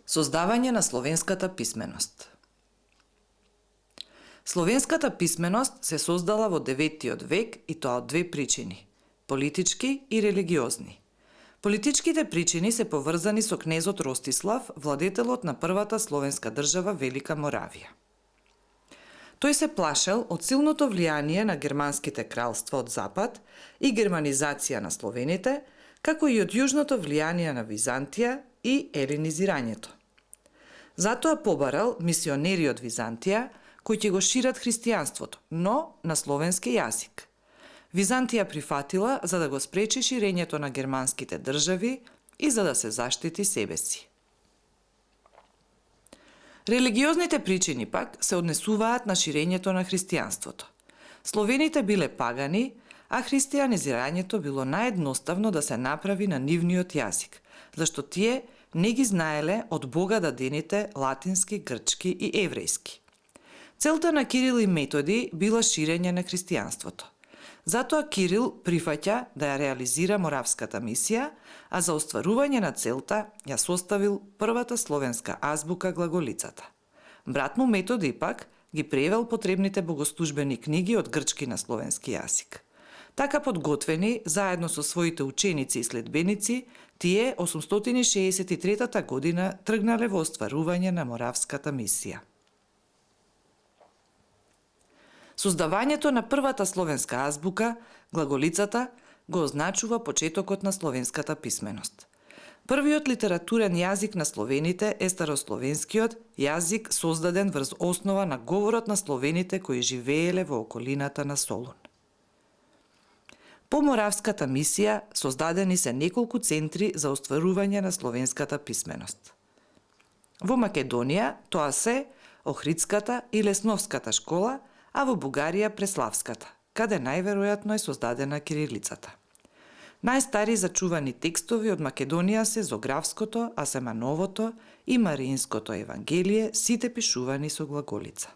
Создавање на словенската писменост. Словенската писменост се создала во 9 век и тоа од две причини – политички и религиозни. Политичките причини се поврзани со кнезот Ростислав, владетелот на првата словенска држава Велика Моравија. Тој се плашел од силното влијание на германските кралства од запад и германизација на словените, како и од јужното влијание на Византија и елинизирањето. Затоа побарал мисионери од Византија кои ќе го шират христијанството, но на словенски јазик. Византија прифатила за да го спречи ширењето на германските држави и за да се заштити себе си. Религиозните причини пак се однесуваат на ширењето на христијанството. Словените биле пагани, а христијанизирањето било наедноставно да се направи на нивниот јазик, зашто тие не ги знаеле од Бога дадените латински, грчки и еврејски. Целта на Кирил и Методи била ширење на христијанството. Затоа Кирил прифаќа да ја реализира моравската мисија, а за остварување на целта ја составил првата словенска азбука Глаголицата. Брат му Методи пак ги превел потребните богослужбени книги од грчки на словенски јазик. Така подготвени, заедно со своите ученици и следбеници, тие 863 година тргнале во остварување на моравската мисија. Создавањето на првата словенска азбука, Глаголицата, го означува почетокот на словенската писменост. Првиот литературен јазик на словените е старословенскиот јазик создаден врз основа на говорот на словените кои живееле во околината на Солун. По моравската мисија создадени се неколку центри за остварување на словенската писменост. Во Македонија тоа се Охридската и Лесновската школа, а во Бугарија Преславската, каде најверојатно е создадена кирилицата. Најстари зачувани текстови од Македонија се Зографското, Асемановото и Мариинското евангелие, сите пишувани со глаголица.